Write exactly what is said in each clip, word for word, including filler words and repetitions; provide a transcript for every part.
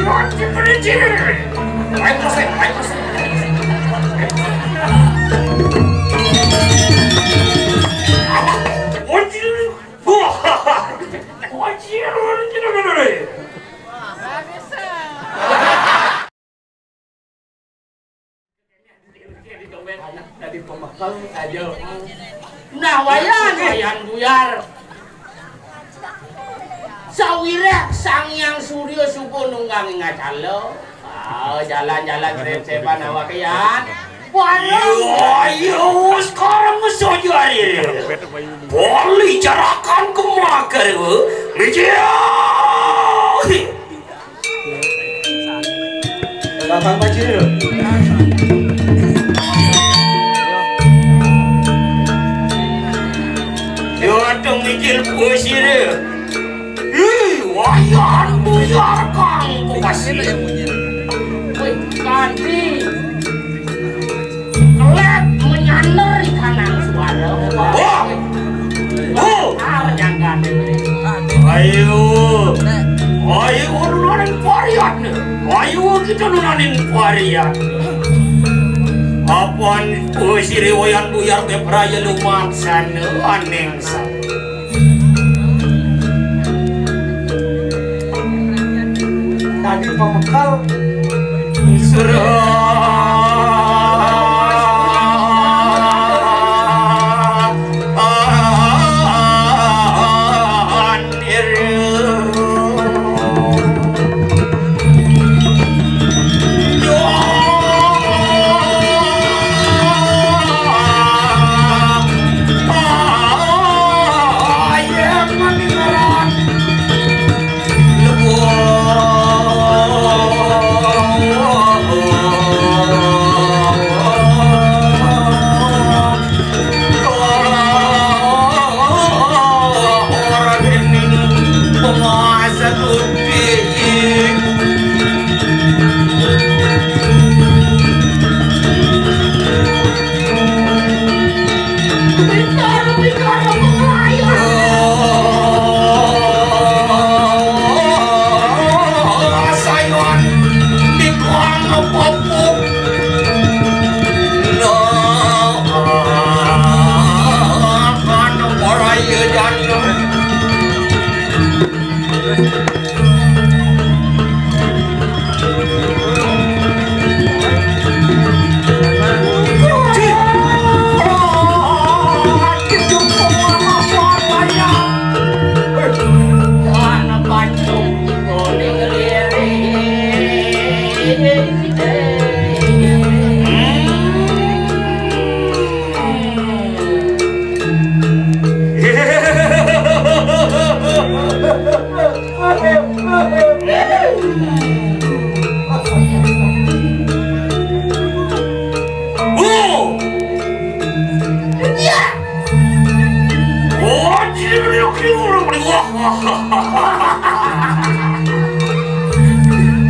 Ayo, masuk, ayo, masuk. Wah. Dadi pamekel aja. Nah, wayan, wayan buyar. Sawireh Sang Hyang Surya suba nunggang ing acala. Ah, jalan-jalan sep-sepan awake, Yan. Warung. Iya, iya, sekarang saja, Ri. Bali jarakan kemaker, Wi. Mijil. Datang Pak Cil. Yo, datang mijil Pak Cil. Ih, wayan buyar kang Bupati. Wih, kanti. Kelek menyander di kanang suara. Wah. Oh. Arep nyangkane. Ayo. Ayo, nunaning varian. Ayo, kita nunaning varian. Apan, oh, siriwayan buyar ke praya lumaksana aning sa. Dadi pamekel. Surah.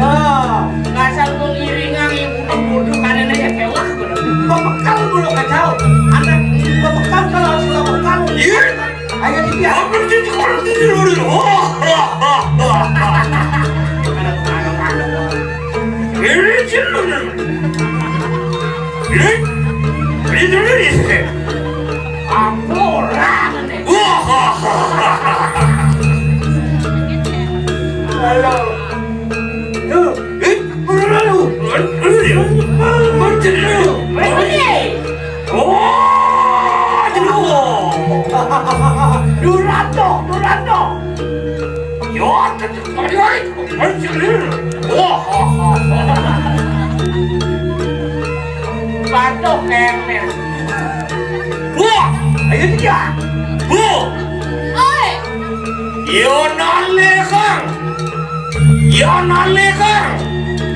Ah, ngasal pengiringan yang udah bodoh karena ya kewah. Pemekal dulu kacau. Anak pemekal kalau harus pemekal. Iya. Ayo, dia. Apa sih, orang tidur dulu? Ini sih, ini, ini dulu nih. Ampun. Halo. Tuh. Eh, mana lu? Mana lu? Mana lu? Oh, aduh. Duranto, Duranto. Yo, aduh, aduh, aduh. Wah. Patuh kemel. Wah, ayo dia. Bu. Oi. Yo nalekang. Yo nalekang.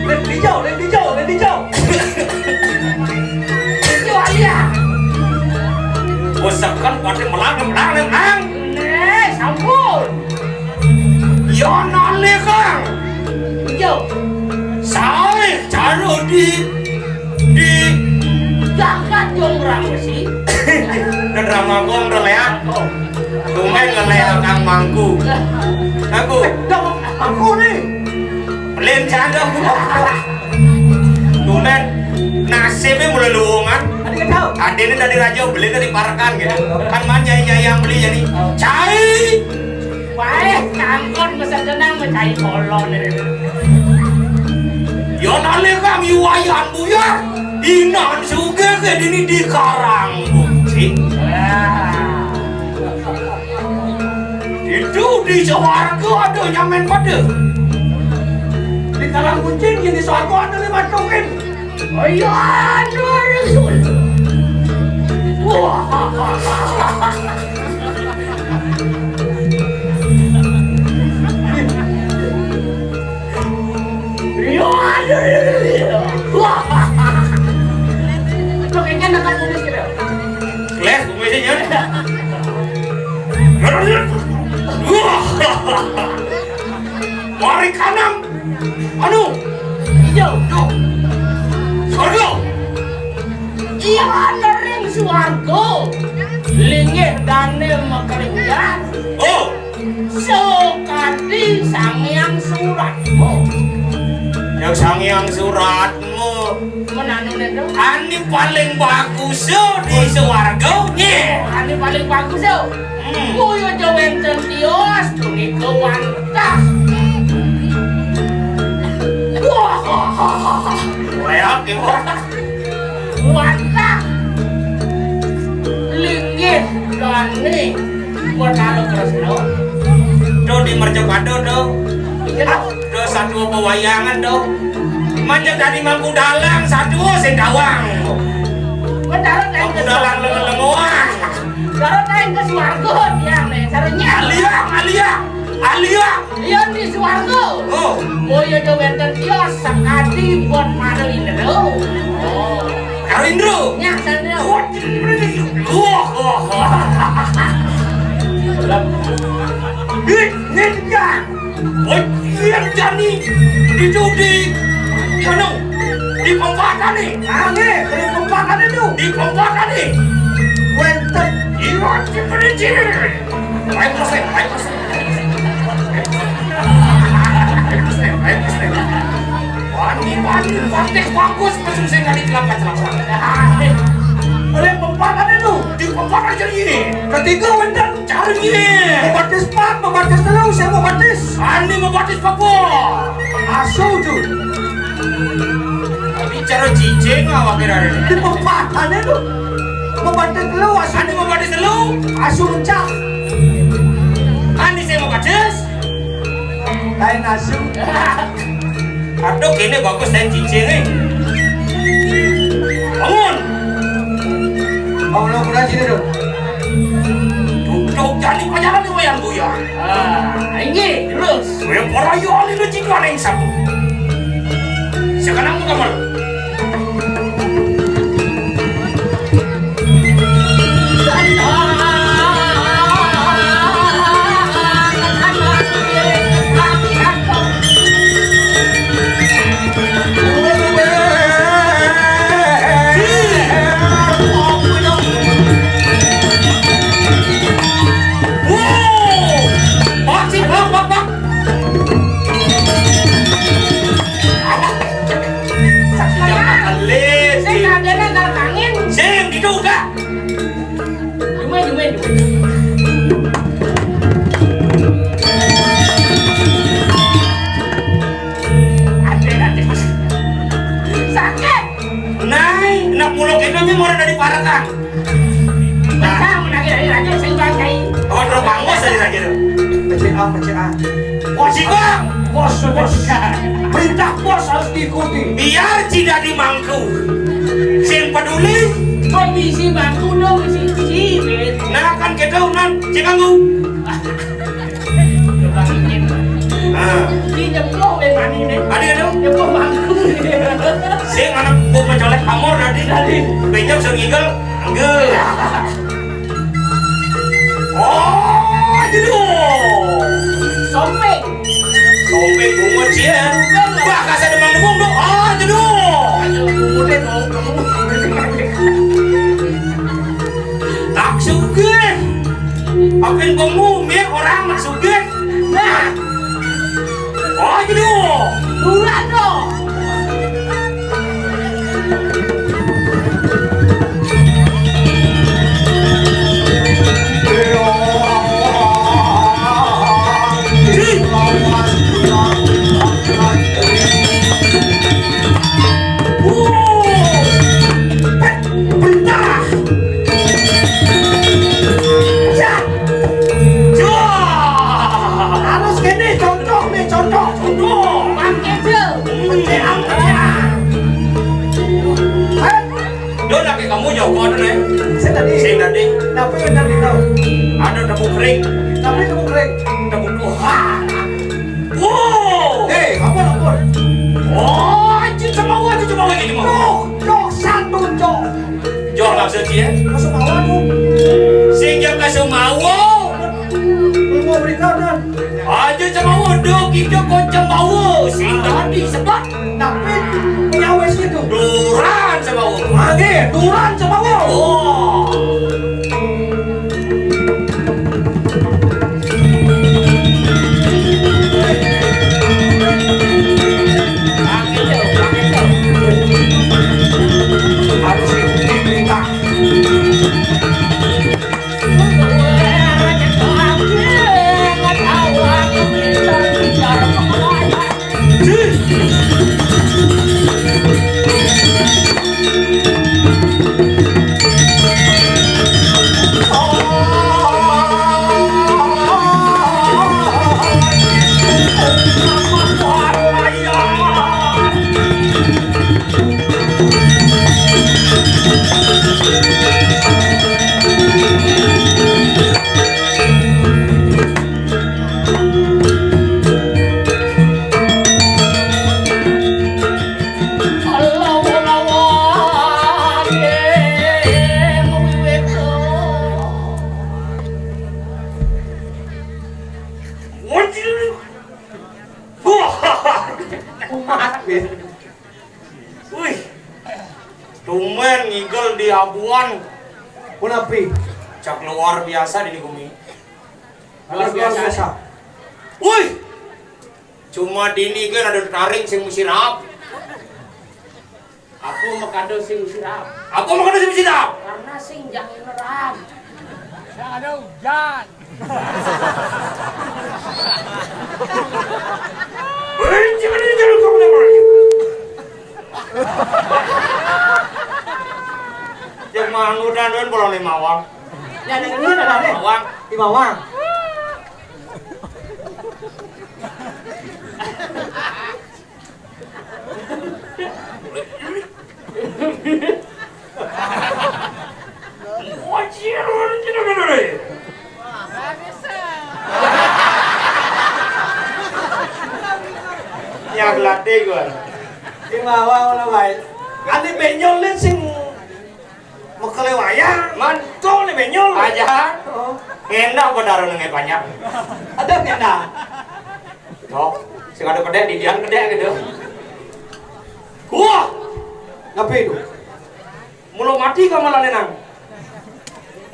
Len hijau, len hijau, len hijau. Yo alia. Bosakan pada melang, melang, melang. Eh, sampun. Yo nalekang. Yo. Sae cara di, di jagat jong rambesi. Dan ramangkong udah leak. Tumben ngeleak kang mangku. Aku. Aku nih. Yen janda. Tumen nasibé mulai luwungan. Adéné dadi raja, beliné dadi parekan gitu. Kan man nyai-nyai yang beli jadi cai. Waé, kangkon mesen denang mecahi kolon. Ya nalika miwayan buyar, inan sugih gedini di Karang Buncit. Itu di swarga ada nyamen pada. Di Karang Buncit, di swarga ada lima token. Oh iya, ada Rasul. Wah. Iya, ada. Wah. Tokennya dekat kumis gitu. Leh, kumisnya. Wah. Mari kanang. Anu. Iya, tuh. Swarga. Iya, nering swarga. Linggih dané makalinggan. Oh. Sakadi Sang Hyang Suratma. Ya Sang Hyang Suratma. Menanu nih, tuh. Ani paling bagus di swarga, nyé. Ani paling bagus, tuh. Hmm. Kaya aja wénten tios punika wantah. Wah, wah, wah, wah. Wéak, ya, wah. Wantah. Linggih dané Betara Kresna. Do di mercapada, do. Iya, do. Do satu pewayangan, do. Manja dadi mangku dalang, satu sing gawang. Betara kain Mangku dalang lengo-lengoan. Cara kain ke swarga, tiang nih. Caranya. Alia, alia, alia. Iya di swarga. Oh. Oh iya, do wénten tios sakadi buat Mara Indra. Oh. Karo Indra. Nyak sana. Wah, wah, wah. Ih, ninja. Wah, iya jani. Itu di, anu, di pempatan nih. Ah, nih, di pempatan itu. Di pempatan nih. Wénten. Iya, di pempatan. Ayo, Mas, ayo, Mas. Wani, wani, wani, bagus, masuk saya kali kelapa-kelapa. Oleh pempatan itu, di pempatan jadi ini. Ketiga, wénten. Cari. Membatis pan, membatis telu, saya membatis. Ani membatis Papua. Asu tu. Bicara cicing awak kira. Di pempatan itu. Membatis telu, asu. Ani membatis telu. Asu mencak. Ani saya membatis. Lain asu. Aduh, kene bagus dan cincin nih. Bangun. Bangun aku dah sini dong. Duduk jadi pajangan nih wayang buyar. Ah, ini terus. Gue para yoli lu cinta yang satu. Sekarang kamu. Sing kagenan dalam angin. Sing diduga. Jumen, jumen, jumen. Ade, ade. Sakit. Nai, nak muluk itu nya murah dari parekan. Nah. Bang, lagi, lagi, lagi, sing bangkai. Oh, terus bangus tadi lagi tuh. P C A, P C A. Bos itu. Bos, bos. Perintah bos harus diikuti. Biar tidak dimangku. Sing peduli. Kondisi mangku dong, si, si, Ben. Nah, kan kita unan, sing ganggu. Nah. Di nyepuh, Ben, mani, nih. Ada dong. Nyepuh mangku. Sing anak bu mencolek amor tadi. Tadi. Benjam sing ngigel. Enggak. Oh, jeduh. Somping. Somping bungut sia. Bah, kasih demang-demung dong. Oh, jeduh. Ayo, bungutin mau kamu. Tak sugih. Apin kamu mir orang nak sugih. Nah. Oh, jeduh. Ada tepuk ring. Tapi tepuk ring. Tepuk, wah. Wow. Hei, ampun, ampun. Oh, Aji Cemawa, Aji Cemawa, Aji Cemawa. Cok, cok, satu, cok. Cok maksud dia? Kasih mawa tuh. Sehingga kasih mawa. Ilmu berikatan. Aja sama udah kita kocam bawa. Sehingga disebat. Tapi punya wes itu. Duran sama udah. Mage, duran sama udah. Oh. Harus ikuti perintah. Umat, ya. Wih, tumben ngigel di Abuan. Punapi? Cak luar biasa di gumi. Luar biasa. Wih, cuma dini kan ada taring sing musirap. Aku makado sing musirap. Aku makado sing musirap. Karena sing jangan nerap. Yang ada hujan. Hei, jangan ini, jangan kamu lempar. Yang mau udah don bolong lima wang. Yang ini ada nih. Wang. Lima wang. Yang latih gua. Di bawah ulah baik. Ati benyol nih sing mekele wayang. Mantul nih benyol. Aja. Oh. Ngendak apa daro nengah banyak. Ada ngendak. Oh, sing ada kedek, didian kedek gitu. Wah, tapi itu. Mula mati ka malah nenang.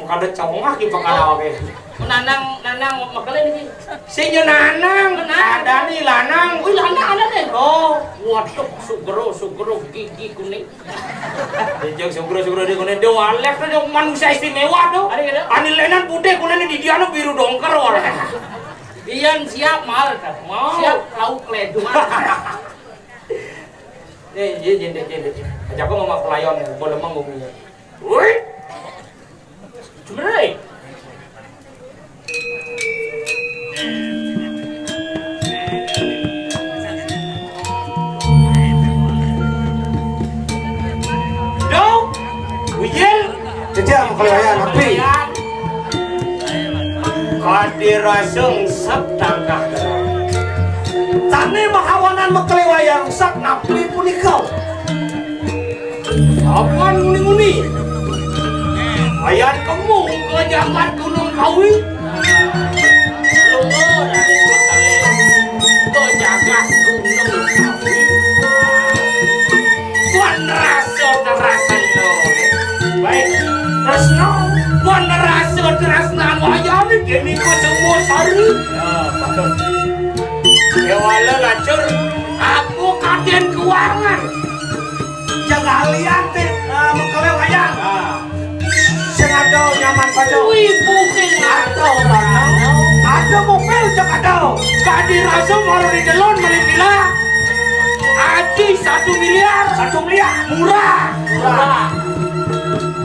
Mengkada congah di pakara oke. Nanang, nanang makale niki. Sing yo nanang, ada nih lanang. Wih, lanang ada nih. Oh, waduh, sugero, sugero gigi kuning. Dijak sugero, sugero di kuning. Dewa Lef tuh manusia istimewa tuh. Ada gitu. Ani lenan putih kuning di dia biru dongker warna. Iyan siap mal kan. Mau. Siap lauk ledung. Eh, iya, jendek, jendek. Aja aku mau pelayan, boleh manggung ya. Woi. Sebenarnya. Dong, Wijil. Jejak mekele wayang, Napi. Kadiraseng setangkah. Tane mahawanan mekele wayang sak napi punika. Apan muni-muni. Ayan kemu ke jagat Gunung Kawi. Lunga dari Kutele ke jagat Gunung Kawi. Wan rasa terasa lo. Baik. Tresno. Wan rasa terasa wayane kene ku semua sari. Ya, patut. Dewala lacur. Aku kaden keuangan. Jaga liyan, Pit. Ah, mengkele wayang. Ah. Sing ada nyaman pada. Wih, bukil. Ada orang. Ada mobil cak ada. Kadi rasa baru di delon beli villa. Aji satu miliar. Satu miliar. Murah. Murah.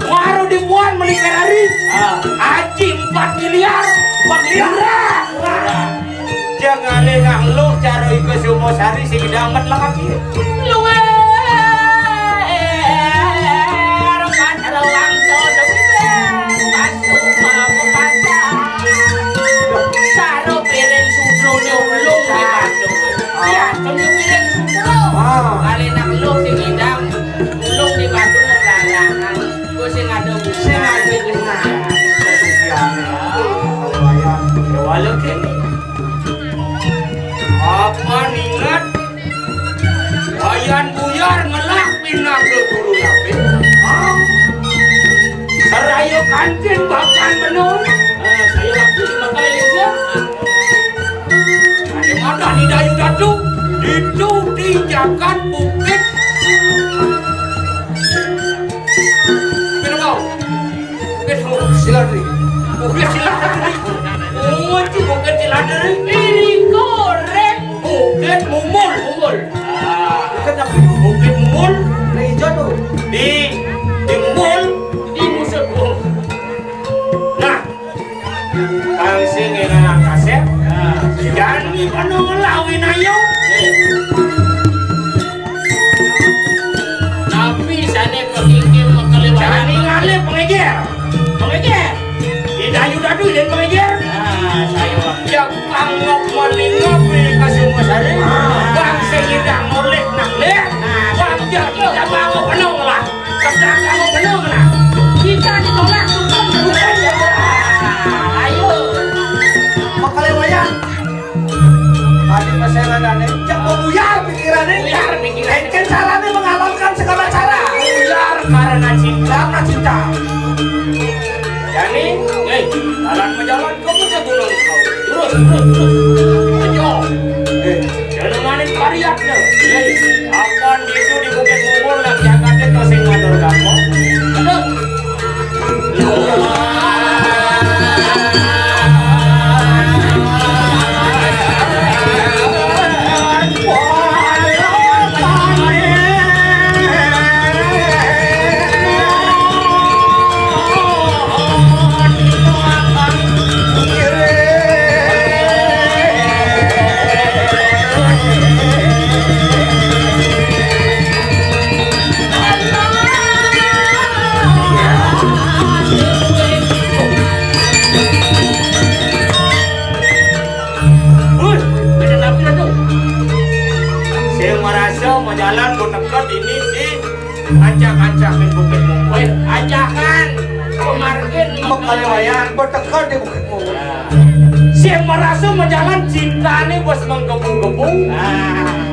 Baru dibuat beli Ferrari. Ah. Aji empat miliar. Empat miliar. Murah. Murah. Jangane nak luh cara iko Sumo Sari sing damet lagi. Luwer pacar wangsa dewe. Pasu Dan buyar ngelak pinaka guru nabi. Seraya kantin bapan benung. Ah, saya waktu di Mekah ya, Sia. Ada madah di Dayu Datu. Itu di jagat Bukit. Kenapa? Bukit Siladri. Bukit Siladri. Oh, itu Bukit Siladri. Ini korek. Bukit Mumul. Mumul. Ah. Bukit apa? Bukit Mumul. Nah, hijau tuh. Di, di Mumul. Di Musebung. Nah, kang sing enak kasep. Nah, jani penuh ngelawi nayo. Tapi sane pengingkir mengkeliwaran. Jani ngalih pengingkir. Pengingkir. Di Dayu Datu dan pengingkir. Nah, saya. Ya, pangok malingok wi kasih masari. Ah. Bang sing idang molek nang lek. Nah, bang jadi kita pangok penuh lah. Kita pangok penuh lah. Kita ditolak, bukan, bukan. Ayo. Makalewayan. Tadi pasenganane, cek buyar pikirane. Buyar pikirane. Encen carane mengalahkan segala cara. Buyar karena cinta. Karena cinta. Jani, hei, jalan majalan kamu ke gunung kau. Terus, terus, terus. Ayo. Eh. Jangan main pariat ne. Hei, apan itu di Bukit Mungul nak jagate kau sing mandor kamu. Aduh. Wih, beda tapi dah tu. Saya merasa majalan ku teka ini di ancak-ancak di Bukit Mungkul. Weh, ancakan pemargin Makalewayan berteka di Bukit Mungkul. Saya merasa majalan cinta ni bos menggebu-gebu. Ah.